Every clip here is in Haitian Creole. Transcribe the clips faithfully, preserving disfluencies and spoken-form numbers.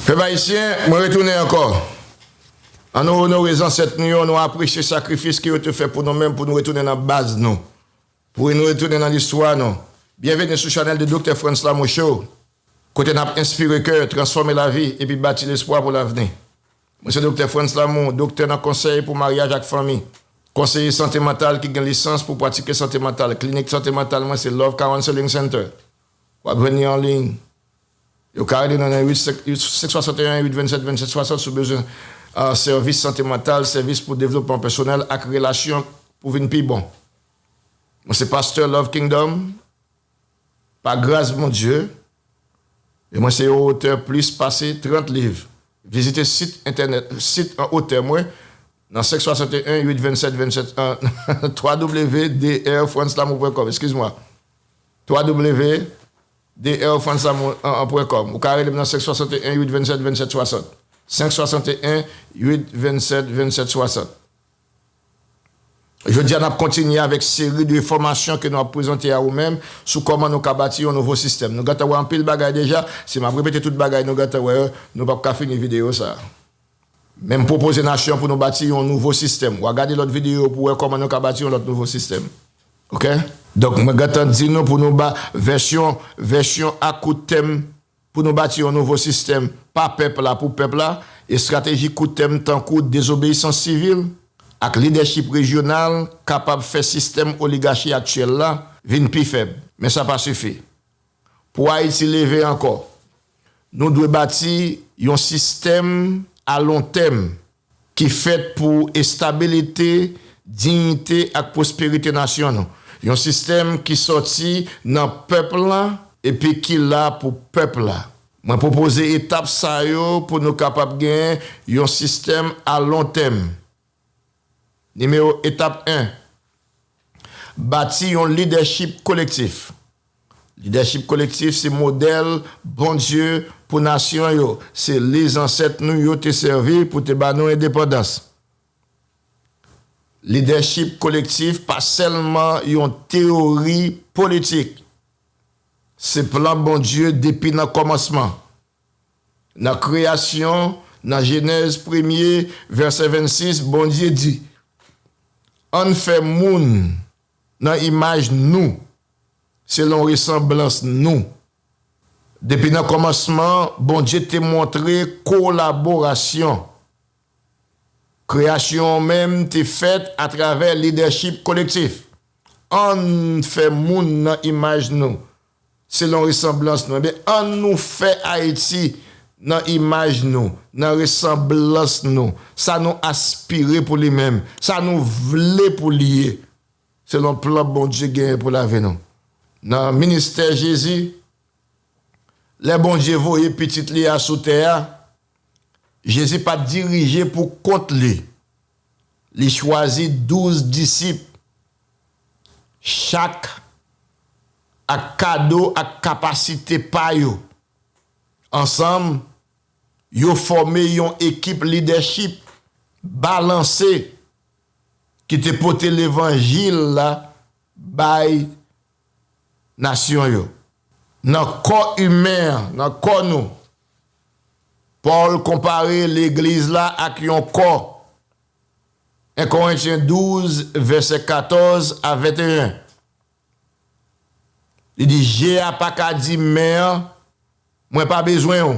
Pèp ayisyen, mwen retounen ankò. Ann nou onore zansèt nou yo, nou apresye sakrifis ke yo te fè pou nou menm, pou nou retounen nan baz nou, pou nou retounen nan listwa nou. Byenveni sou chanèl de Doktè Frantz Lamour Show, kote n ap enspire kè, transfòme lavi, epi bati lespwa pou lavni. Mwen se Doktè Frantz Lamour, doktè nan konsèy pou maryaj ak fanmi, konseye sante mantal ki gen lisans pou pratike sante mantal. Klinik sante mantal mwen se Love Counseling Center. W ap jwenn li an liy. Yo ka rele nou nan uit, senk swasanteyen, uit vennsèt, vennsèt swasant si w bezwen, ah, sèvis sante mantal, sèvis pou devlopman pèsonèl ak relasyon pou vin pi bon. Mwen se pastè Love Kingdom, pa gras Bondye, e mwen se yon otè plis pase trant liv. Vizite sit entènèt, sit an otè mwen nan senk swasanteyen, uit vennsèt, vennsèt, ah, twa w w w d r frantz lamour pwen kòm, eskiz mwa. twa w w w d r frantz lamour pwen kòm. Ou ka rele m nan senk swasanteyen, uit vennsèt, vennsèt swasant. Senk swasanteyen, uit vennsèt, vennsèt swasant. Jodi a, n ap kontinye avèk seri de fòmasyon ke nou ap prezante a ou menm sou kòman nou ka bati yon nouvo sistèm. Nou gentan wè anpil bagay deja, si m ap repete tout bagay nou gentan wè yo, nou p ap ka fini videyo sa a. Men m pwopoze nasyon an pou nou bati yon nouvo sistèm. W a gade lòt videyo pou w wè kòman nou ka bati yon lòt nouvo sistèm. Oke? Donk, mwen gentan di nou pou nou ba vèsyon, vèsyon a kout tèm pou nou bati yon nouvo sistèm pa pèp la, pou pèp la, estrateji kout tèm tankou dezobeyisans sivil ak lidèchip rejyonal kapab fè sistèm oligachi aktyèl la vin pi fèb. Men sa pa sifi. Pou Ayiti leve ankò, nou dwe bati yon sistèm alontèm ki fèt pou estabilite, diyite ak pwosperite nasyon nou. Yon sistèm ki sòti nan pèp la epi ki la pou pèp la. Mwen pwopoze etap sa yo pou nou kapab gen yon sistèm alontèm. Nimewo, etap en, bati yon lidèchip kolektif. Lidèchip kolektif se modèl Bondye pou nasyon yo. Se li zansèt nou yo te sèvi pou te ba nou endepandans. Lidèchip kolektif pa sèlman yon teyori politik. Se plan Bondye depi nan kòmansman. Nan kreyasyon, nan Jenèz premye, vèsè vennsis, Bondye di, ann fè moun nan imaj nou, selon resanblans nou. Depi nan kòmansman, Bondye te montre kolaborasyon. Kreyasyon an menm te fèt atravè lidèchip kolektif. Ann fè moun nan imaj nou, selon resanblans nou. Ebyen, ann nou fè Ayiti nan imaj nou, nan resanblans nou, sa nou aspire pou li menm, sa nou vle pou li ye, selon plan Bondye genyen pou lavi nou. Nan ministè Jezi, lè Bondye voye Pitit li a sou tè a, Jezi pa t dirije pou kont li. Li chwazi douz disip, chak ak kado ak kapasite pa yo. Ansanm, yo fòme yon ekip lidèchip balanse ki te pote levanjil la bay nasyon yo. Nan kò imen an, nan kò nou, Pòl konpare legliz la ak yon kò. En Korentyen douz, vèsè katòz a venteyen. Li di, je a pa ka di men an, mwen pa bezwen w.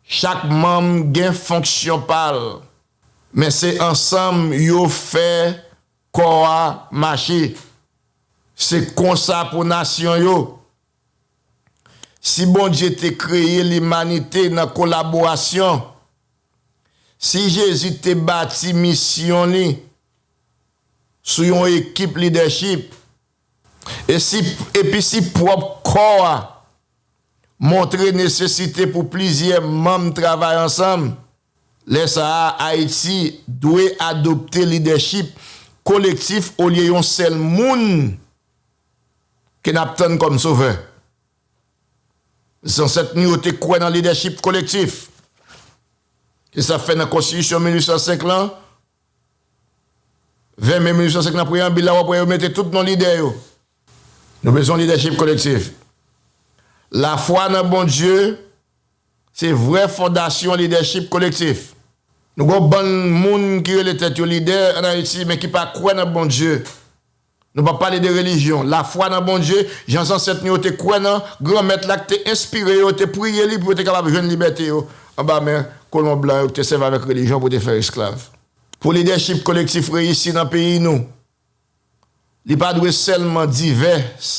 Chak manm gen fonksyon pa l, men se ansanm yo fè kò a mache. Se konsa pou nasyon yo. Si Bondye te kreye limanite nan kolaborasyon, si Jezi te bati misyon li sou yon ekip lidèchip, e si, epi si pwòp kò a montre nesesite pou plizyè manm travay ansanm, lè sa a, Ayiti dwe adopte lidèchip kolektif olye yon sèl moun ke n ap tann kòm sovè. Zansèt nou yo te kwè nan lidèchip kolektif. Se sa k fè nan Konstitisyon mil uit san senk lan, ven me mil uit san senk lan, preyanbil la, w ap wè yo mete tout non lidè yo. Nou bezwen lidèchip kolektif. Lafwa nan Bondye, Se vrè fondasyon lidèchip kolektif. Nou gen yon bann moun ki rele tèt yo lidè ann Ayiti, men ki pa kwè nan Bondye. Nou p ap pale de relijyon. Lafwa nan Bondye, jan zansèt nou yo te kwè nan Granmèt la ki te enspire yo, te priye li pou yo te kapab jwenn libète yo anba men kolon blan yo ki te sèvi avèk relijyon pou te fè yo esklav. Pou lidèchip kolektif reyisi nan peyi nou, li pa dwe sèlman divès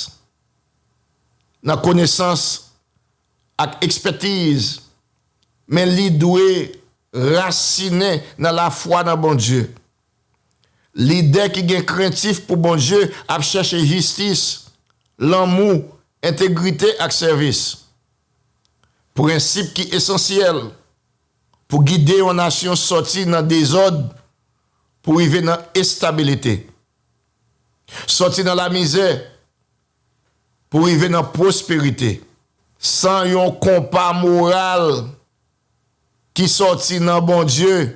nan konesans ak ekspètiz, men li dwe rasinen nan lafwa nan Bondye. Lidè ki gen krentif pou Bondye ap chèche jistis, lanmou, entegrite ak sèvis. Prensip ki esansyèl pou gide yon nasyon sòti nan dezòd pou rive nan estabilite, sòti nan lamizè pou rive nan pwosperite. San yon konpa moral ki sòti nan Bondye,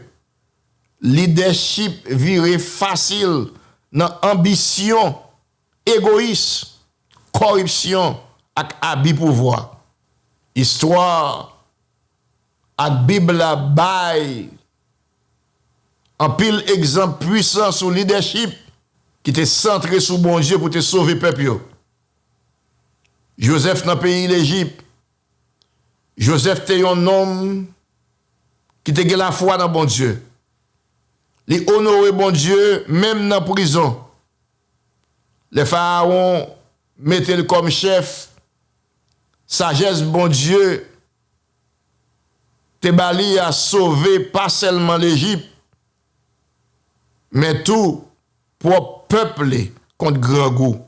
lidèchip vire fasil nan anbisyon egoyis, kòripsyon ak abi pouvwa. Istwa ak Bib la bay anpil egzanp pwisan sou lidèchip ki te santre sou Bondye pou te sove pèp yo. Jozèf nan peyi Lejip. Jozèf te yon nonm ki te gen lafwa nan Bondye. Li onore Bondye menm nan prizon. Lè Farawon mete l kòm chèf, sajès Bondye te ba li a sove pa sèlman Lejip, men tou pwòp pèp li kont grangou.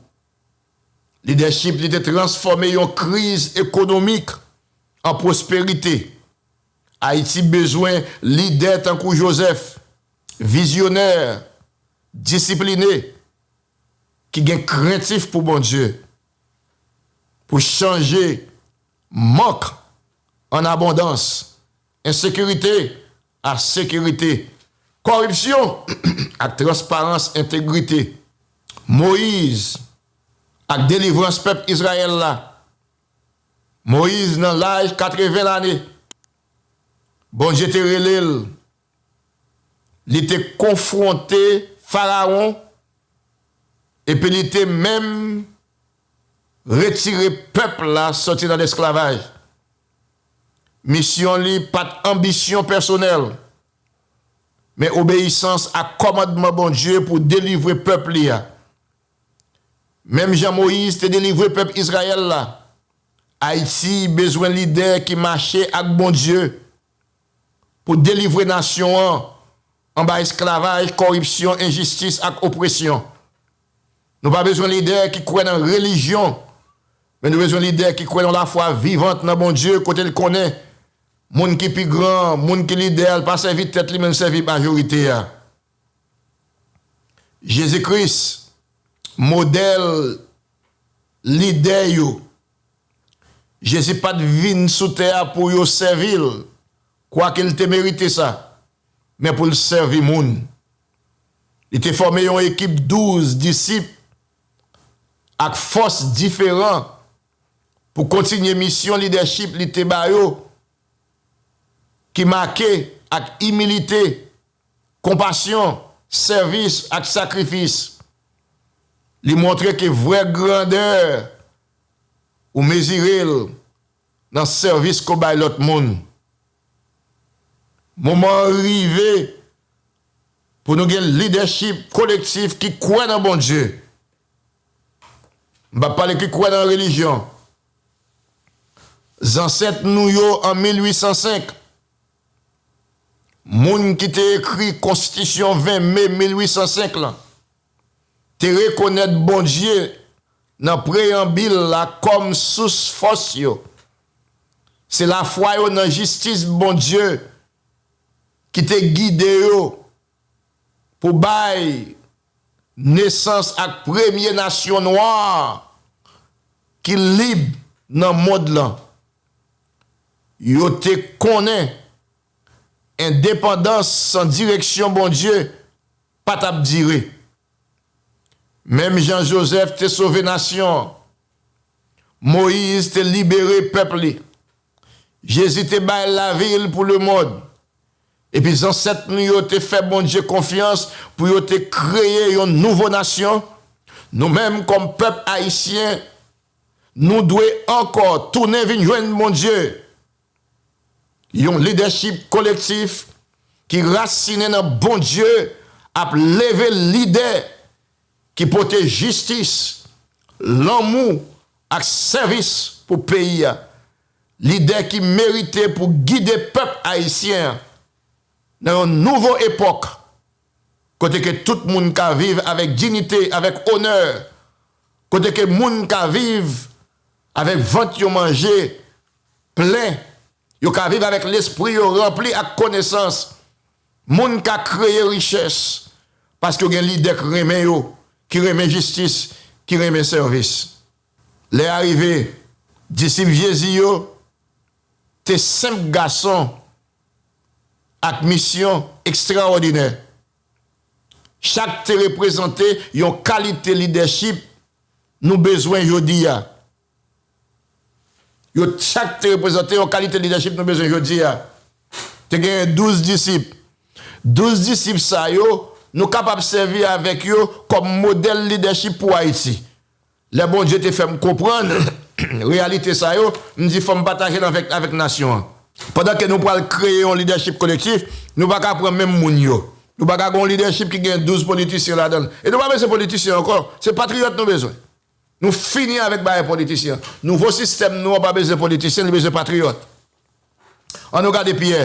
Lidèchip li te transfòme yon kriz ekonomik an pwosperite. Ayiti bezwen lidè tankou Jozèf, vizyonè, disipline, ki gen krentif pou Bondye, pou chanje mank an abondans, ensekirite a sekirite, kòripsyon ak transparans entegrite. Moyiz ak delivrans pèp Izrayèl la. Moyiz nan laj katreven lane. Bondye te rele l. Li te konfwonte Farawon, epi li te menm retire pèp la sòti nan lesklavaj. Misyon li pa t anbisyon pèsonèl, men obeyisans ak kòmandman Bondye pou delivre pèp li a. Menm jan Moyiz te delivre pèp Izrayèl la, Ayiti bezwen lidè ki mache ak Bondye pou delivre nasyon an anba esklavaj, kòripsyon, enjistis ak opresyon. Nou pa bezwen lidè ki kwè nan relijyon, men nou bezwen lidè ki kwè nan lafwa vivant nan Bondye, kote l konnen moun ki pi gran, moun ki lidè a, l pa sèvi tèt li, men l sèvi majorite a. Jezi Kris, modèl lidè yo. Jezi pa t vin sou tè a pou yo sèvi l, kwake l te merite sa, men pou l sèvi moun. Li te fòme yon ekip douz disip ak fòs diferan pou kontinye misyon lidèchip li te ba yo, ki make ak imilite, konpasyon, sèvis ak sakrifis. Li montre ke vrè grandè ou mezire l nan sèvis ke w bay lòt moun. Moman an rive pou nou gen lidèchip kolektif ki kwè nan Bondye. M p ap pale ki kwè nan relijyon. Zansèt nou yo an mil uit san senk, moun ki te ekri Konstitisyon ven me mil uit san senk lan, te rekonèt Bondye nan preyanbil la kòm sous fòs yo. Se lafwa yo nan jistis Bondye ki te gide yo pou bay nesans ak premye nasyon nwa ki lib nan mond lan. Yo te konnen endepandans san direksyon Bondye pa t ap dire. Menm jan Jozèf te sove nasyon an, Moyiz te libere pèp li. Jezi te bay lavi l pou lemonn. Epi zansèt nou yo te fè Bondye konfyans pou yo te kreye yon nouvo nasyon. Nou menm, kòm pèp ayisyen, nou dwe ankò tounen vin jwenn Bondye. Yon lidèchip kolektif ki rasinen nan Bondye ap leve lidè ki pote jistis, lanmou ak sèvis pou peyi a. Lidè ki merite pou gide pèp ayisyen an nan yon nouvo epòk, kote ke tout moun ka viv avèk diyite, avèk onè, kote ke moun ka viv avèk vant yo manje plen, yo ka viv avèk lespri yo ranpli ak konesans. Moun ka kreye richès paske yo gen lidè k renmen yo, ki renmen jistis, ki renmen sèvis. Lè a rive, disip Jezi yo te senp gason ak misyon ekstraòdinè. Chak te reprezante yon kalite lidèchip nou bezwen jodi a. Yo chak te reprezante yon kalite lidèchip nou bezwen jodi a. Te genyen douz disip. Douz disip sa yo, nou kapab sèvi avèk yo kòm modèl lidèchip pou Ayiti. Lè Bondye te fè m konprann reyalite sa yo, m di fò m pataje l avèk, avèk nasyon an. Pandan ke nou pral kreye yon lidèchip kolektif, nou pa ka pran menm moun yo. Nou pa ka gen yon lidèchip ki gen douz politisyen ladan l. E nou pa bezwen politisyen ankò. Se patriyòt nou bezwen. Nou fini avèk bagay politisyen. Nouvo sistèm nou an pa bezwen politisyen, li bezwen patriyòt. Ann nou gade Pyè.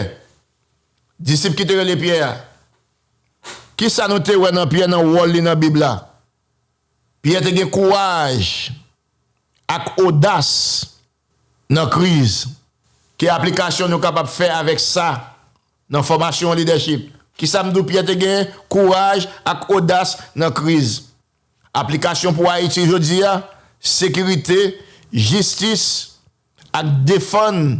Disip ki te rele Pyè a. Kisa nou te wè nan Pyè nan wòl li nan Bib la? Pyè te gen kouraj ak odas nan kriz. Ki aplikasyon nou kapab fè avèk sa nan fòmasyon lidèchip? Kisa m di w Pyè te gen? Kouraj ak odas nan kriz. Aplikasyon pou Ayiti jodi a, sekirite, jistis ak defann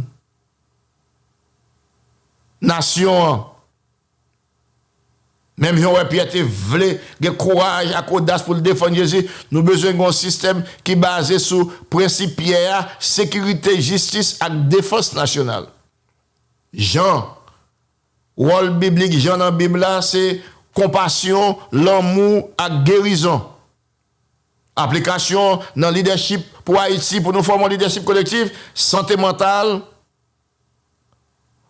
nasyon an. Menm jan w wè Pyè te vle gen kouraj ak odas pou l defann Jezi, nou bezwen gen yon sistèm ki baze sou prensip Pyè a, sekirite, jistis ak defans nasyonal. Jan, wòl biblik Jan nan Bib la se konpasyon, lanmou ak gerizon. Aplikasyon nan lidèchip pou Ayiti, pou nou fòme yon lidèchip kolektif, sante mantal,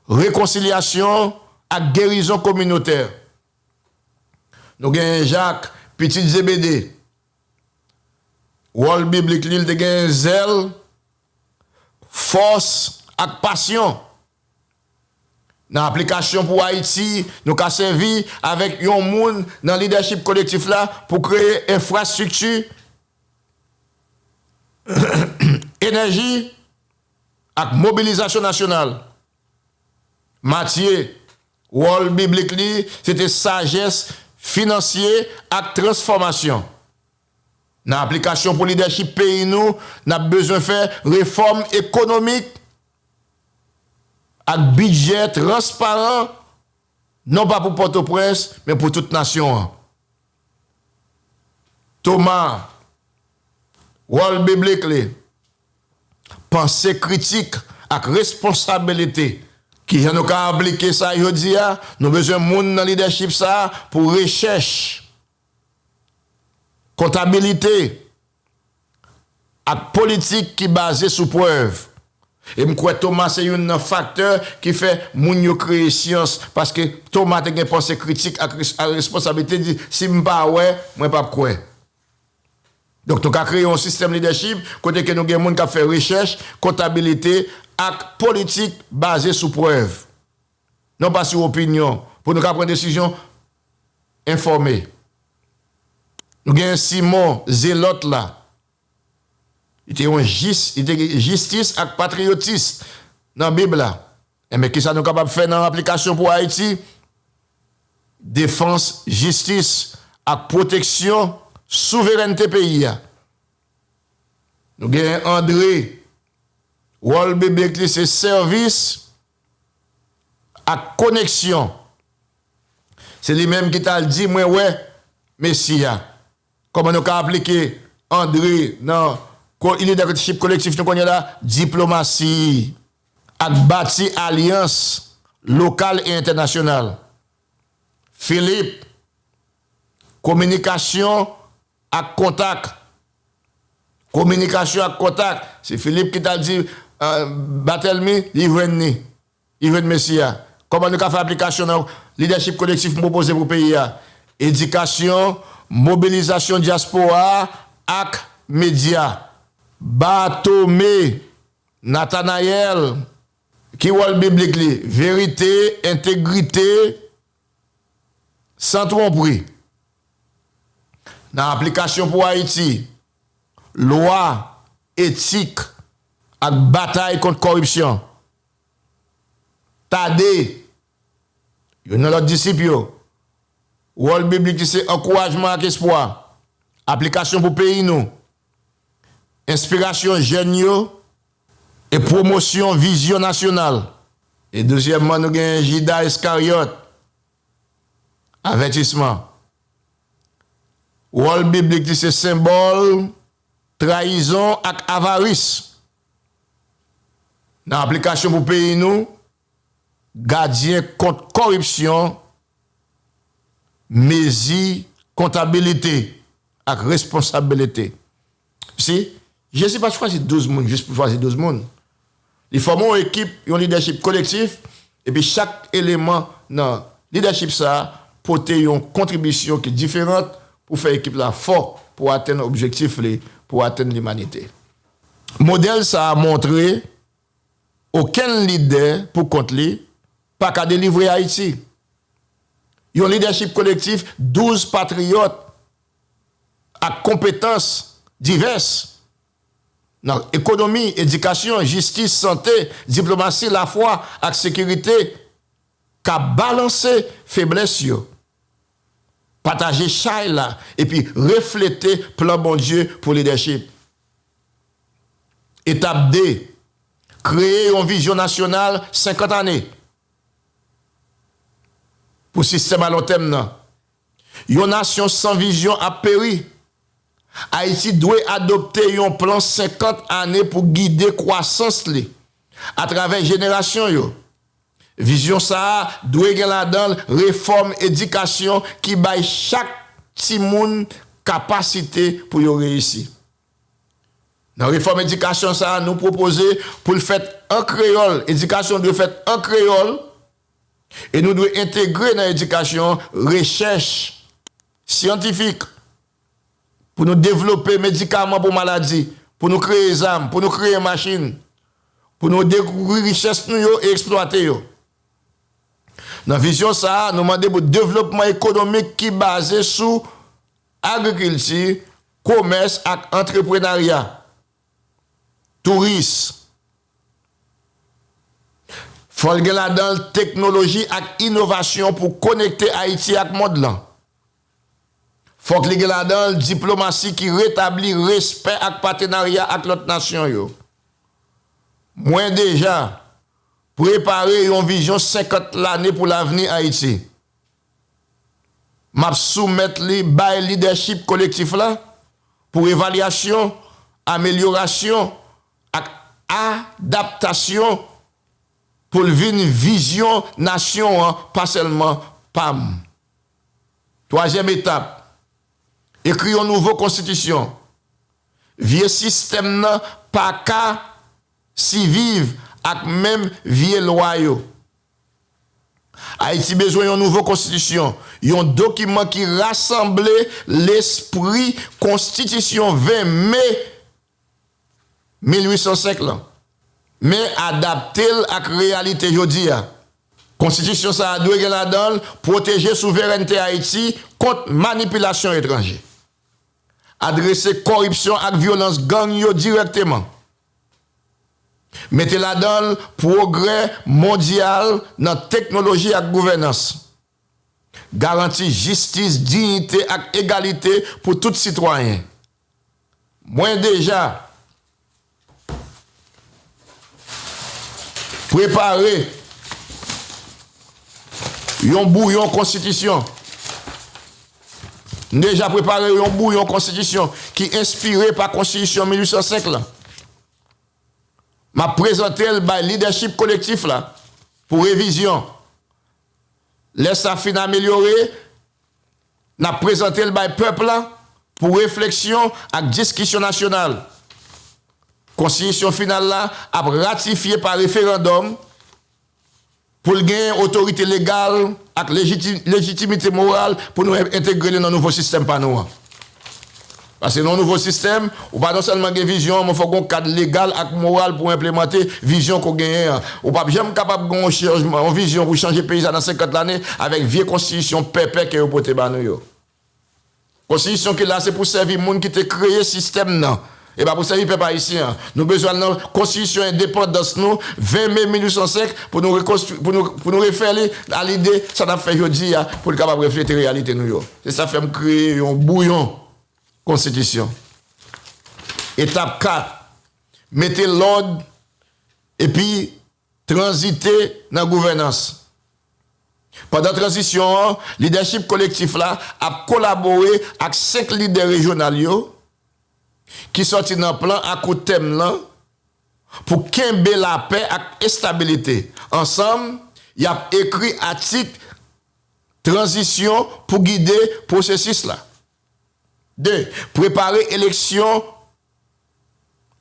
rekonsilyasyon ak gerizon kominotè. Nou genyen Jak, pitit Zebede. Wòl biblik li, li te genyen zèl, fòs ak pasyon. Nan aplikasyon pou Ayiti, nou ka sèvi avèk yon moun nan lidèchip kolektif la pou kreye enfrastrikti, enèji ak mobilizasyon nasyonal. Matye, wòl biblik li, se te sajès, finansye ak transfòmasyon. Nan aplikasyon pou lidèchip peyi nou, n ap bezwen fè refòm ekonomik ak bidjè transparan, non pa pou Pòtoprens, men pou tout nasyon an. Toma, wòl biblik li, panse kritik ak responsabilite. Kijan nou ka aplike sa jodi a? Nou bezwen moun nan lidèchip sa a pou rechèch, kontabilite ak politik ki baze sou prèv. E m kwè Toma se youn nan faktè ki fè moun yo kreye syans, paske Toma te gen panse kritik ak res-, ak responsabilite, di, si m pa wè, mwen p ap kwè. Donk, nou ka kreye yon sistèm lidèchip kote ke nou gen moun k ap fè rechèch, kontabilite ak politik baze sou prèv, non pa sou opinyon, pou nou ka pran desizyon enfòme. Nou gen Simon, zelòt la. Li te yon jis, li te gen jistis ak patriyotis nan Bib la. Enben, kisa nou kapab fè nan aplikasyon pou Ayiti? Defans, jistis ak pwoteksyon souverènte peyi a. Nou gen Andre, wòl biblik li se sèvis ak koneksyon. Se li menm ki t al di, mwen wè Mesi a. Kòman nou ka aplike Andre nan ko-, lidèchip kolektif nou konnen la? Diplomasi. ak bati alyans lokal e entènasyonal. Philippe, kominikasyon ak kontak. Kominikasyon ak kontak. Se Philippe ki t al di, euh, Barthélemy, li jwenn li. Li jwenn Mesi a. Kòman nou ka fè aplikasyon nan lidèchip kolektif m pwopoze pou peyi a? Edikasyon, mobilizasyon dyaspora a ak medya. Barthomé, Nathanaël, ki wòl biblik li? Verite, entegrite, san twonpri. Nan aplikasyon pou Ayiti, lwa, etik, ak batay kont kòripsyon. Tade, youn nan lòt disip yo, wòl biblik li se ankourajman ak espwa, aplikasyon pou peyi nou, enspirasyon jèn yo, e pwomosyon vizyon nasyonal. E dezyèmman, nou gen Jida Iskaryòt, avètisman. Wòl biblik li se senbòl trayizon ak avaris. Nan aplikasyon pou peyi nou, gadyen kont kòripsyon, mezi kontabilite ak responsabilite. Si, Jezi pa t chwazi douz moun jis pou chwazi douz moun. Li fòme yon ekip, yon lidèchip kolektif, epi chak eleman nan lidèchip sa a pote yon kontribisyon ki diferan pou fè ekip la fò, pou atenn objektif li, pou atenn limanite. Modèl sa a montre okenn lidè pou kont li pa ka delivre Ayiti. Yon lidèchip kolektif, douz patriyòt ak konpetans divès nan ekonomi, edikasyon, jistis, sante, diplomasi, lafwa ak sekirite ka balanse feblès yo, pataje chay la, epi reflete plan Bondye pou lidèchip. Etap de, kreye yon vizyon nasyonal senkant ane pou sistèm alontèm nan. Yon nasyon san vizyon ap peri. Ayiti dwe adopte yon plan senkant ane pou gide kwasans li atravè jenerasyon yo. Vizyon sa a dwe gen ladan l refòm edikasyon ki bay chak timoun kapasite pou yo reyisi. Nan refòm edikasyon sa a, nou pwopoze pou l fèt an kreyòl. Edikasyon dwe fèt an kreyòl e nou dwe entegre nan edikasyon rechèch syantifik pou nou devlope medikaman pou maladi, pou nou kreye zam, pou nou kreye machin, pou nou dekouvri richès nou yo e eksplwate yo. Nan vizyon sa a, nou mande pou devlopman ekonomik ki baze sou agrikilti, komès ak antreprenarya, touris. Fò l gen ladan l teknoloji ak inovasyon pou konekte Ayiti ak mond lan. Fòk li gen ladan l diplomasi ki retabli respè ak patenarya ak lòt nasyon yo. Mwen deja prepare yon vizyon senkant lane pou lavni Ayiti. M ap soumèt li bay lidèchip kolektif la pou evalyasyon, amelyorasyon ak adaptasyon pou l vin vizyon nasyon an, pa sèlman pa m. Twazyèm etap, ekri yon nouvo konstitisyon. Vye sistèm nan pa ka siviv ak menm vye lwa yo. Ayiti bezwen yon nouvo konstitisyon, yon dokiman ki rasanble lespri konstitisyon ven me mil uit san senk lan, men adapte l ak reyalite jodi a. Konstitisyon sa a dwe gen ladan l pwoteje souverènte Ayiti kont manipilasyon etranje, adrese kòripsyon ak vyolans gang yo dirèkteman, mete ladan l pwogrè mondyal nan teknoloji ak gouvènans, garanti jistis, diyite ak egalite pou tout sitwayen. Mwen deja prepare yon bouyon konstitisyon. M deja prepare yon bouyon konstitisyon ki enspire pa konstitisyon mil uit san senk lan. M ap prezante l bay lidèchip kolektif la pou revizyon. Lè sa fin amelyore, n ap prezante l bay pèp la pou refleksyon ak diskisyon nasyonal. Konstitisyon final la ap ratifye pa referandòm pou l gen otorite legal ak lejiti-, lejitimite moral pou nou en-, entegre li nan nouvo sistèm pa nou an. Paske nan nouvo sistèm, ou pa non sèlman gen vizyon an, men fòk gen yon kad legal ak moral pou enplimante vizyon ke w genyen an. Ou p ap janm kapab gen yon chanjman, yon vizyon pou chanje peyi sa nan senkant lane avèk vye konstitisyon pèpè ke yo pote ba nou yo. Konstitisyon ki la, se pou sèvi moun ki te kreye sistèm nan. E pa pou sèvi pèp ayisyen an. Nou bezwen al nan konstitisyon endepandans nou, ven me mil uit san senk, pou nou rekonstwi-, pou nou, pou nou refè li a lide sa n ap fè jodi a, pou l kapab reflete reyalite nou yo. Se sa fè m kreye yon bouyon konstitisyon. Etap kat, mete lòd epi tranzite nan gouvènans. Pandan tranzisyon an, lidèchip kolektif la ap kolabore ak senk lidè rejyonal yo ki sòti nan plan akoutèm lan pou kenbe lapè ak estabilite. Ansanm, y ap ekri atik tranzisyon pou gide pwosesis la. De, prepare eleksyon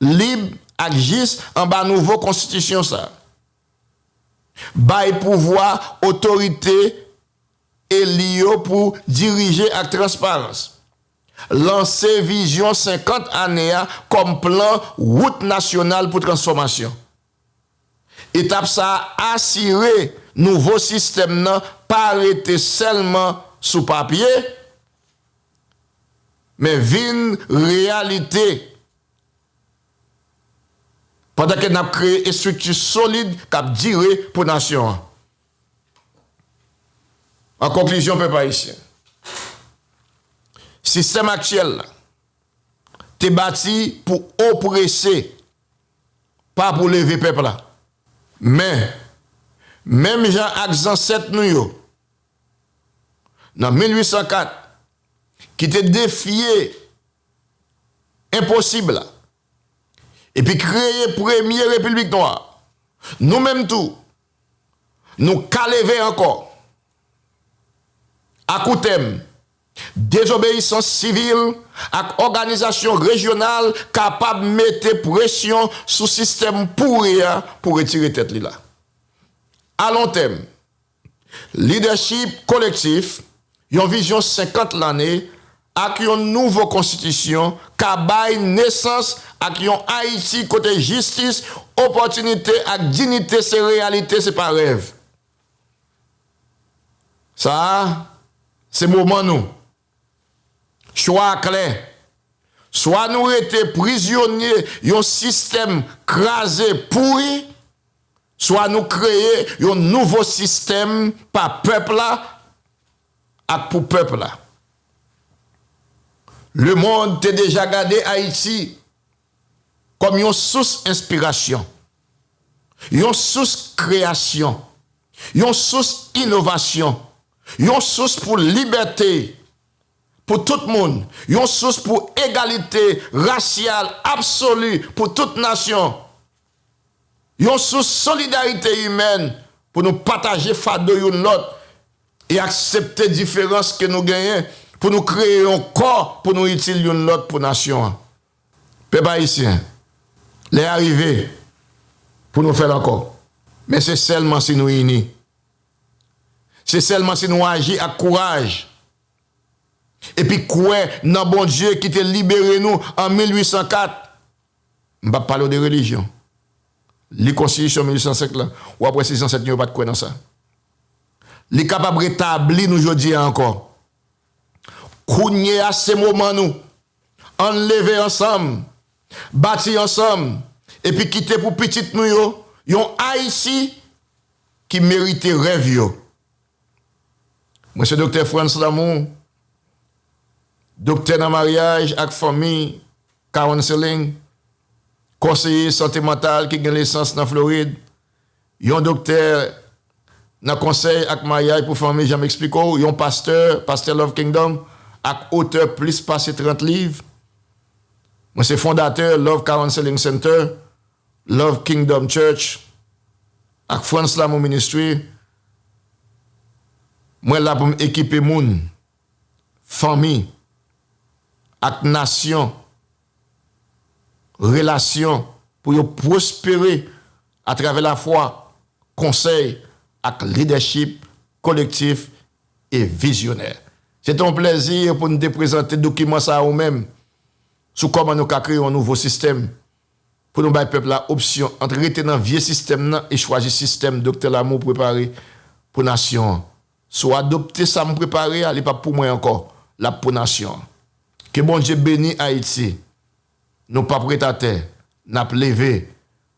lib ak jis anba nouvo konstitisyon sa a. Bay pouvwa otorite eli yo pou dirije ak transparans. Lanse vizyon senkant ane a kòm plan wout nasyonal pou transfòmasyon. Etap sa a asire nouvo sistèm nan pa rete sèlman sou papye, men vin reyalite pandan ke n ap kreye estrikti solid k ap dire pou nasyon an. An konklizyon, pèp ayisyen, sistèm aktyèl la te bati pou oprese, pa pou leve pèp la. Men, menm jan ak zansèt nou yo, nan mil uit san kat, ki te defye enposib la, epi kreye premye repiblik nwa, nou menm tou, nou ka leve ankò. Akoutèm, dezobeyisans sivil ak òganizasyon rejyonal kapab mete presyon sou sistèm pouri a pou retire tèt li la. Alontèm, lidèchip kolektif, yon vizyon senkant lane ak yon nouvo konstitisyon ka bay nesans ak yon Ayiti kote jistis, opòtinite ak diyite se reyalite, se pa rèv. Sa a, se moman nou. Chwa a klè. Swa nou rete prizonye yon sistèm kraze, pouri, swa nou kreye yon nouvo sistèm pa pèp la ak pou pèp la. Lemonn te deja gade Ayiti kòm yon sous enspirasyon, yon sous kreyasyon, yon sous inovasyon, yon sous pou libète pou tout moun, yon sous pou egalite rasyal absoli pou tout nasyon, yon sous solidarite imèn pou nou pataje fado youn lòt e aksepte diferans ke nou genyen pou nou kreye yon kò pou nou itil youn lòt pou nasyon an. Pèp ayisyen, lè a rive pou nou fè l ankò. Men se sèlman si nou ini. Se sèlman si nou aji ak kouraj epi kwè nan Bondye ki te libere nou an mil uit san kat. M p ap pale w de relijyon. Li konstitisyon mil uit san senk lan, w ap wè si zansèt nou yo pa t kwè nan sa. Li kapab retabli nou jodi a ankò. Kounye a se moman nou. Ann leve ansanm, bati ansanm, epi kite pou pitit nou yo yon Ayiti ki merite rèv yo. Mwen se Doktè Frantz Lamour, doktè nan maryaj ak fanmi, counseling, konseye sante mantal ki gen lisans nan Florid, yon doktè nan konsèy ak maryaj pou fanmi, jan m eksplike w, yon pastè, pastè Love Kingdom, ak otè plis pase trant liv. Mwen se fondatè Love Counseling Center, Love Kingdom Church ak Franz Lamour Ministry, mwen la pou m ekipe moun, fanmi, ak nasyon, relasyon pou yo pwospere atravè lafwa, konsèy, ak lidèchip kolektif e vizyonè. Se te yon plèzi pou n te prezante dokiman sa a ou menm sou kòman nou ka kreye yon nouvo sistèm pou nou bay pèp la opsyon ant rete nan vye sistèm nan e chwazi sistèm Doktè Lamour prepare pou nasyon an. Si w adopte sa m prepare a, li p ap pou mwen ankò, l ap pou nasyon an. Ke Bondye beni Ayiti. Nou p ap ret atè, n ap leve,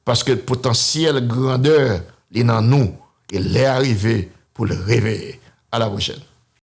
paske potansyèl grandè li nan nou, e lè a rive pou l reveye. A la pwochèn.